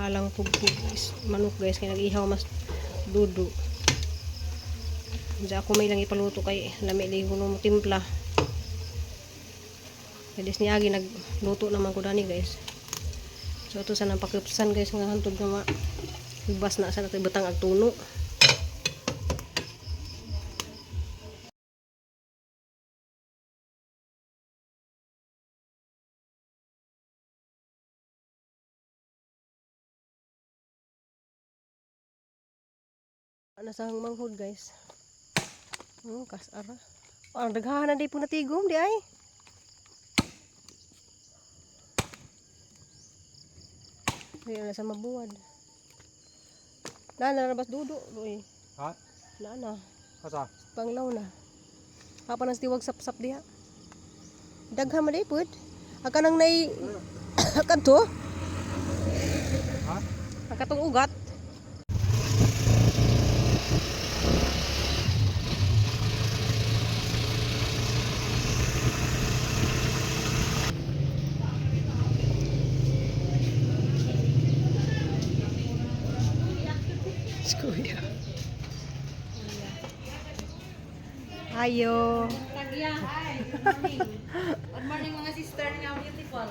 Halang pugpug is manok, guys, kay nag-ihaw mas dudo. Diya ako may lang ipaluto kay lami di ko mo timpla. Kaya niagi nagluto naman ko dani, guys. So ato sa nang pakipsan, guys, nga hantod nga ma ibas na sa nato ibutang ag tuno. Ana sa hang manghod, guys. Oh, kasara. Ang daghahan na di po natigom di ay. Di na sa mabuwad. Na na dudo doy. Ha? Na na. Asa? Panglaw na. Hapa nang tiwag sap-sap diha. Daghan man di pud. Aka nang nay kadto. Ha? Ang katong ugat. Kuya. Ayo. Tagya. Hi. Good morning. Good morning, mga sister nga beautiful.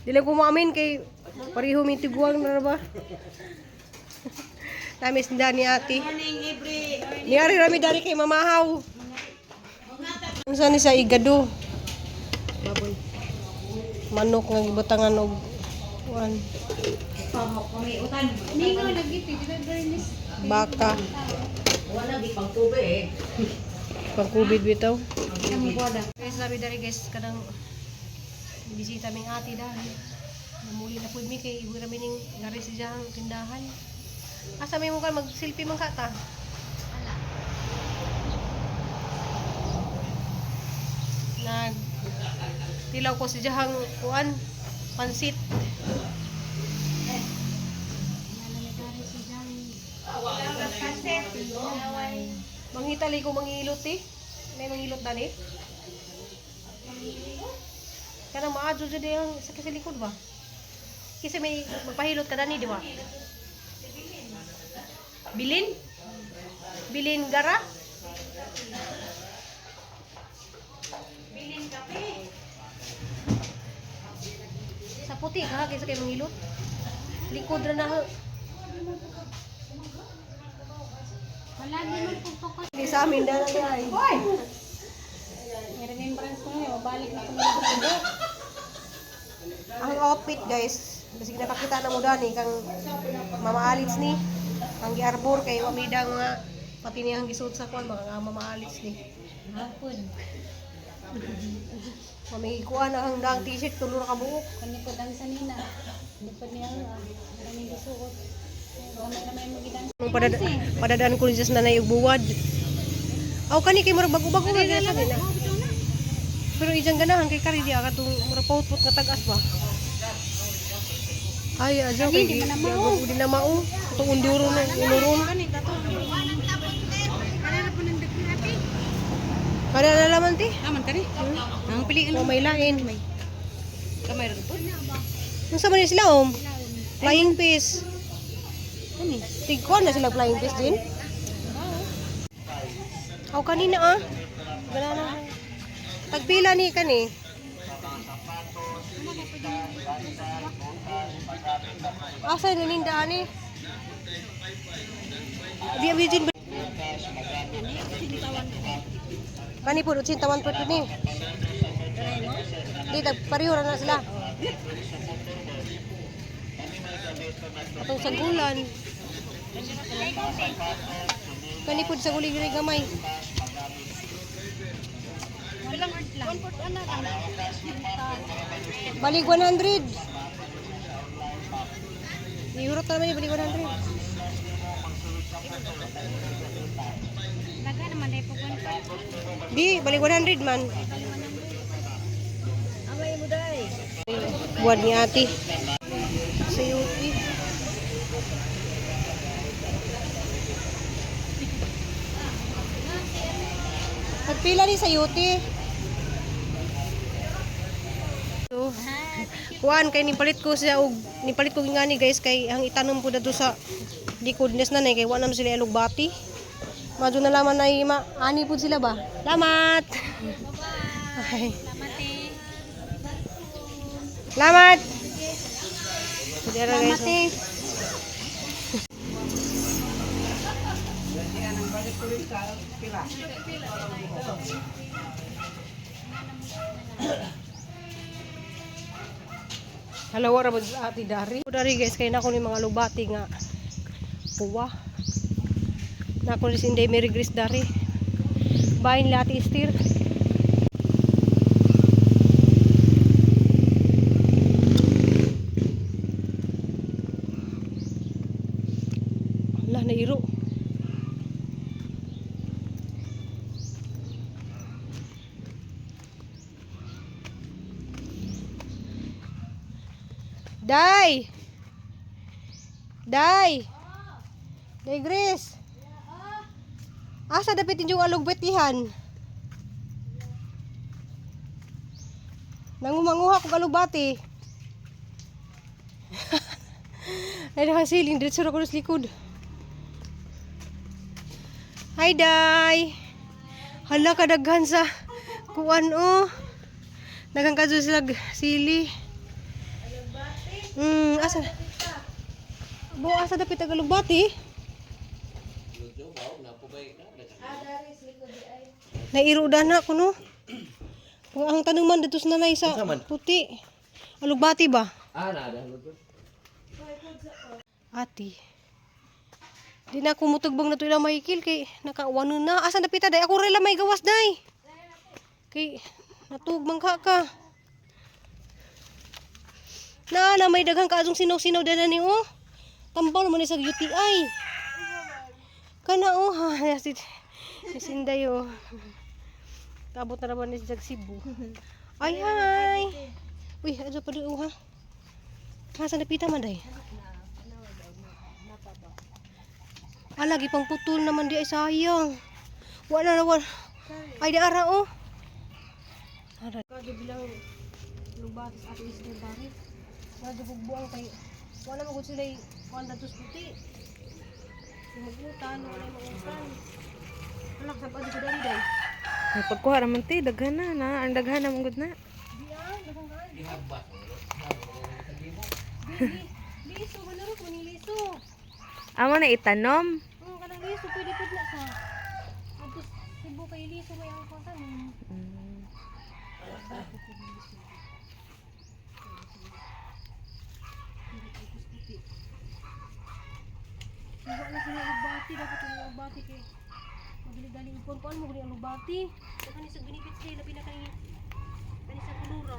Dili ko maamin kay pareho mi tiguang na ba? Namis nda ni ate. Good morning, every. Niyari rami dari kay mamahaw. Unsa ni sa igado? Baboy. Manok nga gibutangan og kuan. Ningo lagi ti di ba? Baka. Wala di pang tubig eh. Pang COVID bitaw. Guys, sabi dari, guys, kanang bisita ming ate dahil. Namuli na pud mi kay iwi rami ning ngari si diyang tindahan. Asa may mo ka mag-selfie man ka ta? Nag tilaw ko si diyang kuan pansit. Mangita ko mangilot eh. May mangilot dani. Kanang maadyo jud ang sa kasi likod ba? Kasi may magpahilot ka dani, di ba? Bilin? Bilin gara? Bilin kape. Sa puti ka kaysa kay mangilot. Likod ra na ho. Wala di man pagpakot. Di sa amin dala ay. Hoy. Remembrance ko ngayon, balik na ko na. Ang outfit, guys, basig nakakita na mo dani kang Mama Alice ni. Ang giarbor kay wa may dang mga pati niyang gisuot sa kuan mga nga Mama Alice ni. Hapon. Mami kuan ang dang t-shirt tulo ra ka buok. Kani po ang sanina. Hindi po niya maraming gisuot. Gamay na may magidan. Nung padadaan ko ni Diyos na naiubuwad. Aw kani kay murag bago-bago nga gina sa nila. Pero ijang ganahan kay kari di katong murag pautput nga tag-as ba. Ay, ajaw kay di na mao. Di na mao. Katong unduro na, unuron. Kani tato. Kada na laman ti. Aman kani. Ang pili Wa may lain. Kamay ra po. Unsa man ni sila om? Flying fish. Kani. Tigkuan na sila flying fish din. Aw kanina ah. Banana. Tagpila ni kani. Asa ni ninda ani? Di abi din. Kani po 81 po ni. Di tag pareho ra na sila. Atong sagulan. Kani pud sa ulig diri gamay. Balik 100. Niurot na naman ni balik 100. Laga naman dai po kon. Di, balik 100 man. Amay mo day. Buwan ni ate. Sa UT. Nagpila ni sa UT. So, Kuan kay nipalit ko siya og nipalit ko ngani, guys, kay ang itanom po dadto sa likod nes nanay kay wa naman sila alugbati. Madyo na laman ay ma ani pud sila ba. Salamat. Ay. Salamat eh. Salamat. Dara, guys. Salamat eh. Hello, ra ba ati dari? Dari, guys, kay nako ni mga lubati nga puwa. Nako ni Inday Mary Grace dari. Bayin nila ati Estir. Ala, nairo. Day! Day! Day Grace! Asa dapit inyong alugbatihan? Nangumanguha kong alugbati. Ay, nakasiling. Diretso ra ko sa likod. Hi, Day! Hala, kadaghan sa kuan, oh. Daghang ka sila sili. Asa? Bo, asa dapit ang alugbati? Nairo na kuno. Kung ang tanuman dito sa nanay sa Unsa man? puti. Alugbati ba? Ah, na ada. Ati. Di na ako mutugbang na to ilang Michael kay nakawano na. Asa dapita day? Ako rin lang may gawas day. Kay natugmang ka ka. Na na may daghang kaadong sinaw-sinaw dana ni oh. Tambaw naman ni sa UTI. Kana oh ha si Sinday oh. Kabot na naman ni sa Cebu. Ay hi. Uy, adyo pa di oh ha. Ha sa napita man day. Ah, lagi pang putol naman di ay sayang. Wala na wala. Ay di ara oh. Ara. Kadyo bilang lubat sa ato isda dari. Nga bubuang kay wala man gud sila kuan datos puti. Magutan, wala magutan. Wala sa pag dali day. Ay, pagkuha raman te, daghan na na. Ang daghan na mong na. Di ah, daghang kaan. Di, di, liso, manaro ko ning liso. Amo na itanom. Kanang liso pwede pud na sa. Adto Cebu kay liso may ang kuan. Wala na sila alugbati, dapat yung alugbati kay madali-dali ipon. Kuan mo gani alugbati. Kani sa benefits kay labi na kay kani sa kulura.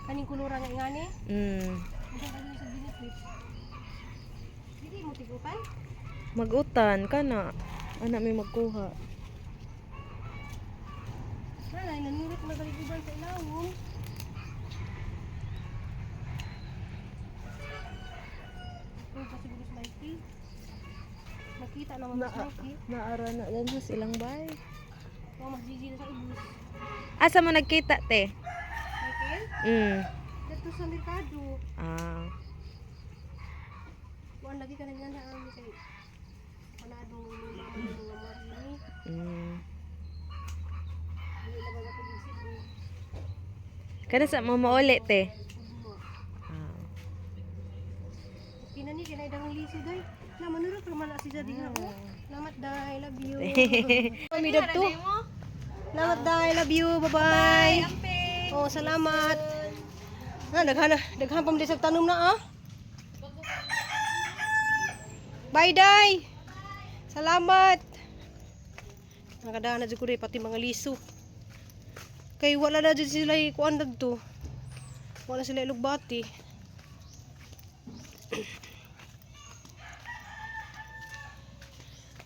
Kaning kulura nga ingani. Daghang kani sa benefits. Dili mo tigutan. Magutan ka na. Ana may magkuha. Wala, nanurot magaling uban sa ilawom. Ito pa siguro sa Mikey. Nakita naman sa Mikey. Naara na lang sa ilang bay. O, mas GG na sa ubus. Asa mo nagkita te? Michael? Dito sa merkado. Ah. Kuan lagi ka na niyan na ang kay panado ni mama ni mga marini. Hindi na ba ako isip mo. Kada sa mo mauli te. Ugma. Ah. Okay na ni kinay dang liso day. Na manurot ra man na siya dinga ko. Salamat day, love you. Kami dagto. Salamat day, love you. Bye-bye. Oh, salamat. Na daghan na, daghan pa man sa tanom na ah. Bye day. Salamat. Nakadaan na jud ko diri, pati mga liso. Kay wala na jud sila kuan dagto. Wala sila ilugbati.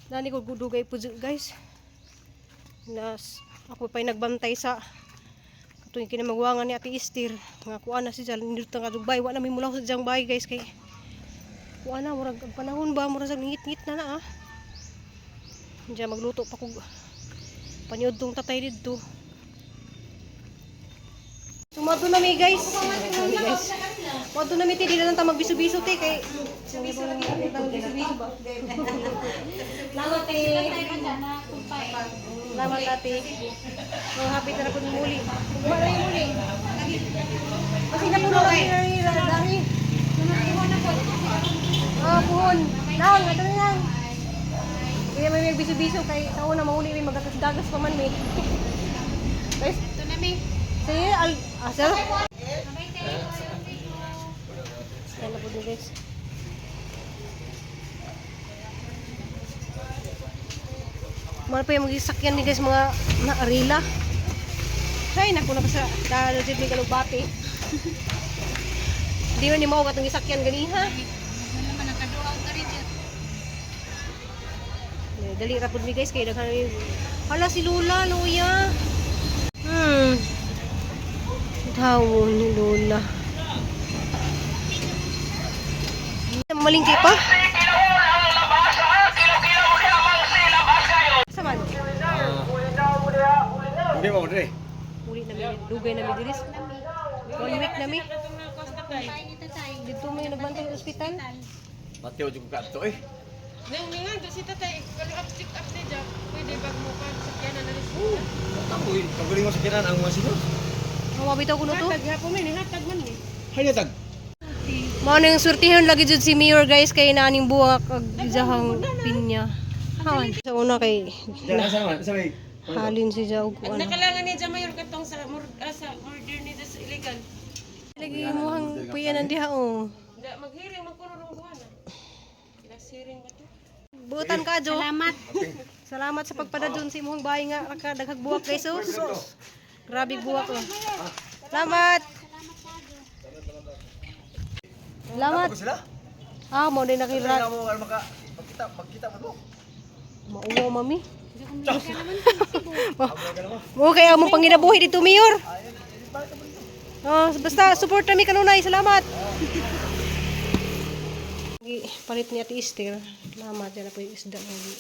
Nani ko gudugay po guys. Nas ako pa'y nagbantay sa katong kinamagwangan ni Ate Esther nga kuan na siya nindot nga Dubai, wala may mulaw sa diyang bahay, guys, kay kuan na murag ang panahon ba murag sa ngit-ngit na na ah. Diyan magluto pa kog paniudtong tatay didto. Sumato na mi, guys. Sorry, guys. Mato na mi, te, di na lang ta magbiso-biso, te, kay biso lagi ta magbiso-biso ba. Salamat, te. Salamat, ate. Mga happy na po muli. Wala yung muli. Kasi napuno kay dami. Ah, puhon. Lang, ito na lang. Kaya may biso-biso kay sa una mahuli may magatas-dagas pa man may. Guys, Ito na mi. sige, al ah, sir. Kaya na po din, guys. Mahal pa yung magisakyan ni guys mga naarila. Ay, naku na pa sa dahil sa may galubati. Di man ni mao katong gisakyan ganiha. Wala naman nakaduaw ka rin dyan. Eh, dali ra pud mi, guys, kay daghan mi. Hala si Lola, Loya. Tawo ni Lola. Malingki pa? Saman. Hindi mo dre. Uli na mi, dugay na mi diris. One week na mi. Dito may nagbantay sa ospital. Mateo jud ko kadto eh. Nang ningan to si tatay, kalo up check up ni Jack. Pwede bag mo pa sa kaya na nalis. Tamo eh. Kagaling mo sa kinan ang mga sino. Mga bitaw ko no to. Hatag hapon ni hatag man ni. Hay tag. Mao nang surtihon lagi jud si Mayor, guys, kay naning buwak ag isahang pinya. Hawan. Sa una kay Diyan asa man? Sa may halin si Jaw ko ano. Nakalangan ni Jack mayor katong sa sa murder ni sa illegal. Lagi mo hang puyanan diha oh. Da maghiring man kuno rong buwan. Last hearing ba to? Buutan ka, Jo. Salamat. Salamat sa pagpadadyon sa imong bahay nga raka daghag buwak, guys, oh. Sus. Grabe buwak oh. Salamat. Salamat. Ako sila. Ah, mo din nakira. Kaya mo maka magkita magkita mo. Mauwaw mami. Mo kaya mo panginabuhi dito, Mayor. Oh, basta support kami kanunay. Salamat. Palit ni Ate Esther. Salamat yan na po yung isda lagi.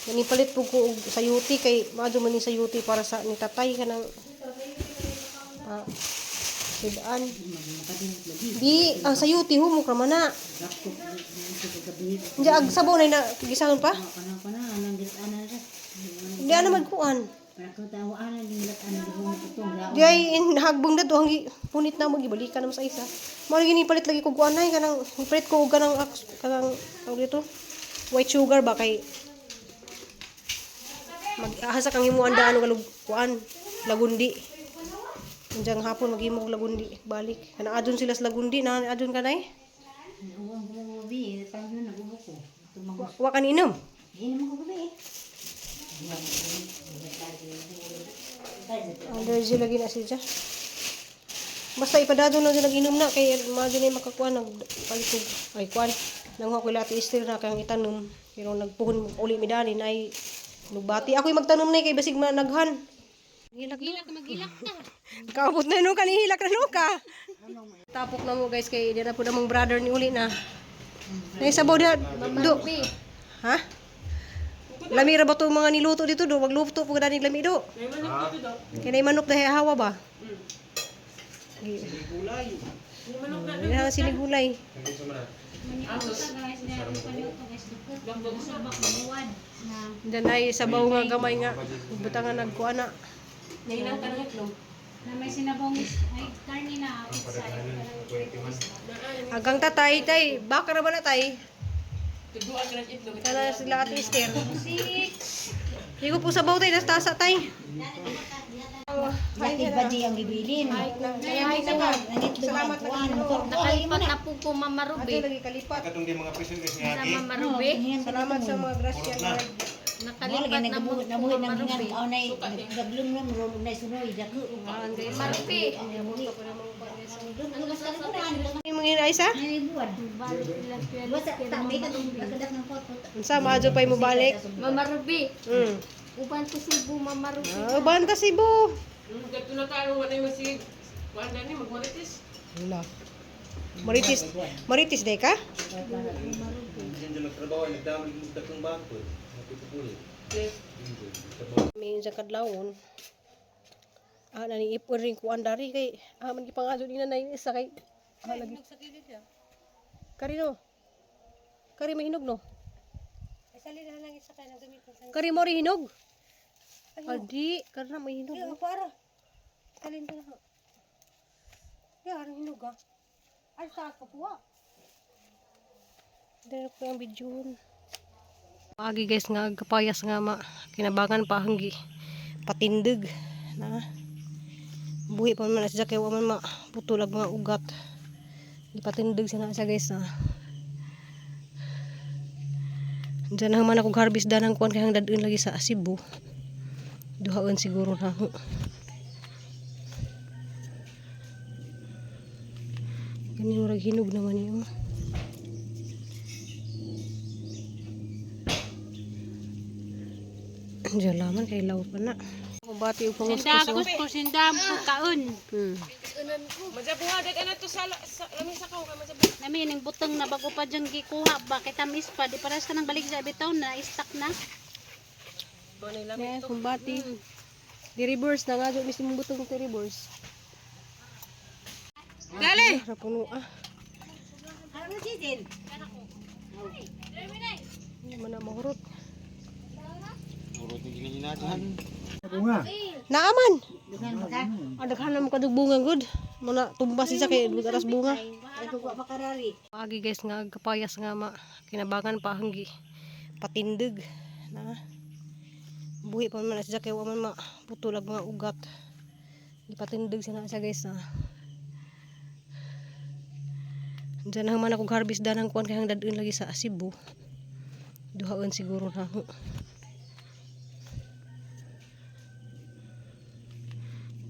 Nanipalit po ko og sayuti kay maadyo man ni sayuti para sa ni tatay kanang sidaan. Di ang sayuti humok ra man na. Hindi ag sabaw na gisangon pa. Di ana magkuan. Di ay in hagbong na to ang punit na magibalikan naman sa isa. Mao lagi ni palit lagi ko kuan ay kanang palit ko og kanang kanang tawag dito white sugar ba kay mag ahasa kang himo andaan og kuan lagundi. Unjang hapon maghimo og lagundi balik. Kanang adun sila sa lagundi na adun kanay. Wa kan inom. Allergy lagi na siya. Basta ipadadon lang sila inom na kay mga na makakuan nag palit og ay kuan nanghuha ko lati istir na kay ang itanom pero nagpuhon uli mi dali nay nugbati ako'y magtanom na kay basig managhan. Hilak Hilak maghilak ka. Kaabot na no kanihilak na no ka. Tapok na mo, guys, kay di na po namang brother ni uli na. Naisabaw na do. Ha? Lami ra ba to mga niluto dito do? Wag luto po gani lami do. Kay nay manok dahil hawa ba? Sinigulay. Sinigulay. Sinigulay. Manikuta guys, dahil paluto guys, dukot. Sabak mabuwad na Diyan ay sabaw nga gamay nga. Butangan nagkuana. Nainang ka ng itlog. Na may sinabong ay karne na pizza ay parang prito isda. Agang tatay, tay, baka ra ba na tay? Tuduan ka ng itlog. Kana sila at Esther. Six. Di ko po sabaw tay, tas tasa tay. Yati ba di ang gibilin? Ay, na Salamat na Nakalipat na po ko Mama Ato Ruby. lagi kalipat. Katong di mga piso guys Sa Mama Ruby. Salamat sa mga grasya, Lord. Nakalipat na po ko Nabuhi Mama ng hingan Ruby. kao nay gaglum lam ro nay sunoy dako. Kuhaan, guys. Mama Ruby. Lugas ka na Yung mga inaisa? Nay buwad. Balik lang Basta ta may ka kadak ng pot. Unsa maadyo pa mo balik? Mama Ruby. Uban to Cebu, Mama Ruby. Ah, banta Cebu. Kato na karon wala yung masig. Kuan na ni magmarites. Wala. Maritis, Maritis day ka? Diyan dyan nagtrabaho ay nagdamag yung tatlong bangko. Napipupuli. May sa kadlawon. Ah, nani ipon rin kuan dari kay ah man gipangaso ni nanay isa kay ah, lagi. Kari no. Kari may hinog no. Ay, sali na lang isa kay nang gamitin sa. Kari mo rin hinog. Adi, kari na may hinog. Ay, Oh. para. Salin to na. Ya, arang hinog ah. Ay, sa ako po. Ah. Dere ko yung video. Agi guys nga kapayas nga ma kinabangan pa hanggi patindig na buhi pa man na siya kay wa man ma putulag mga ugat. Gipatindig siya na siya guys na. Diyan na man ako harvest danang kuan kay hang dadun lagi sa Cebu. Duhaon siguro na ako. Ganin murag hinog naman yun. Diyan laman kay law pa na. Bati og panguskos. Sinda ko sindam ko kaon. Majabuha dad ana to sa lami sa kaw kay majabuha. Nami ning butang na bago pa dyan gikuha ba kay tamis pa di pares ka nang balik sa bitaw na stuck na. Yes, kumbati. Di reverse na nga, miss mong butong di reverse. Dali. Sa puno ah. Ano si Hindi man na mahurot. Urot ni gininahan. Naaman! Dughan ba ka? Ang daghan na mo kadug bunga good. Muna tumbas siya kay aras bunga. Ay kung wa makarari. Agi guys nga kapayas nga ma kinabangan pa hanggi patindig na buhi pa man na siya kay wa man ma putulag mga ugat. Gipatindig siya na siya guys na. Diyan na man ako harvest danang kuan kay hang dadun lagi sa Cebu. Duhaon siguro na ako.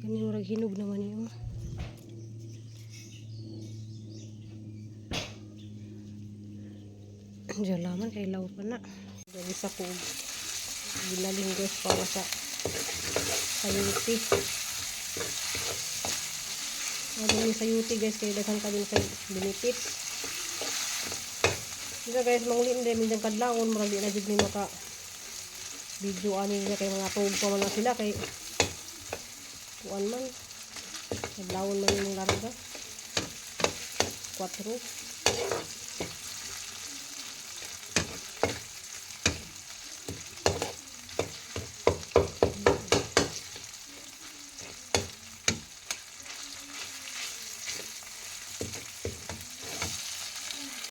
Ganin murag hinog naman yun. Diyan laman kay law pa na. Dali sa kog ginaling guys para sa sayuti. Ano yung sayuti guys kay daghan ka din sa benefits. Diyan guys manguli din minsan kadlawon murag di na jud mi maka video ani nila kay mga tuog pa man na sila kay kuan man kadlawon man yung larga. 4.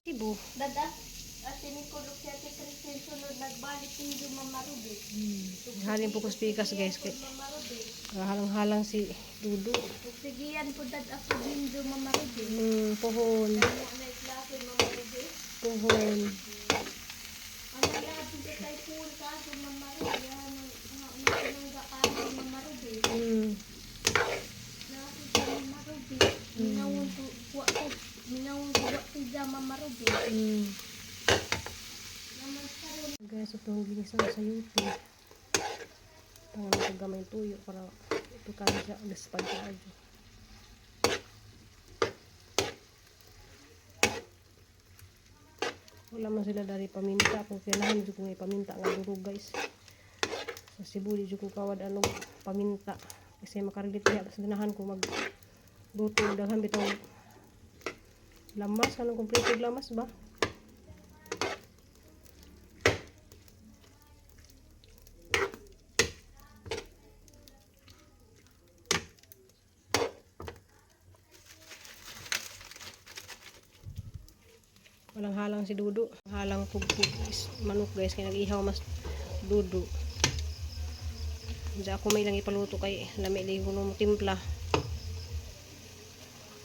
Cebu. Dada ate ni kulok si Ate Christine sunod nagbalik yung Mama Ruby. Halin po ko spikas guys kay halang-halang si Dudu. Sigian po dad ako din do Mama Ruby. Pohon, Mo na klase Mama Ruby. pohon. Ang lahat sa typhoon ka so Mama Ruby. Ano ang ka Mama Ruby. Na si Mama Ruby. Minawon ko wa ko minawon ko wa ko ja Mama Ruby. Naman karon Guys, ito ang ginisang sa YouTube. Tangan ko gamay tuyo para ito kami siya gaspad ka adyo. Wala man sila dari paminta. Kung kailangan jud ko nga paminta nga durog guys. Sa Cebu di jud ko kawad anong paminta. Kasi makarelate diha basta ganahan ko mag luto og daghan bitaw lamas kanang kompleto og lamas ba? Walang halang si Dudu. Halang pug manok guys kay nag-ihaw mas Dudu. Diyan ako may lang ipaluto kay lami di ko nung timpla.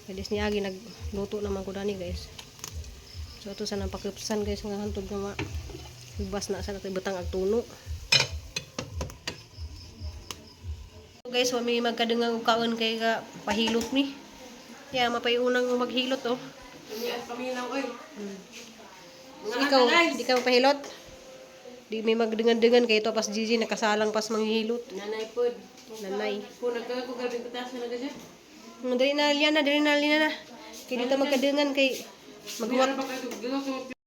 Kay dis niagi nagluto naman ko dani guys. So ato sa nang pakipsan guys nga hantod nga ma hubas na sa nato ibutang ag tuno. So guys, wa may magkadengang og kaon kay ka pahilot ni. Ya mapayunang maghilot oh. Paminaw oy. So, ikaw, di ka mapahilot? Di may magdengan-dengan kay ito pas Gigi nakasalang pas manghihilot. Nanay pod. Nanay. Kung nagkago gabi ko taas na kasi. Dali na liana, dali na liana na. Kay dito magkadengan kay maghuwat Maghuwat pa kayo.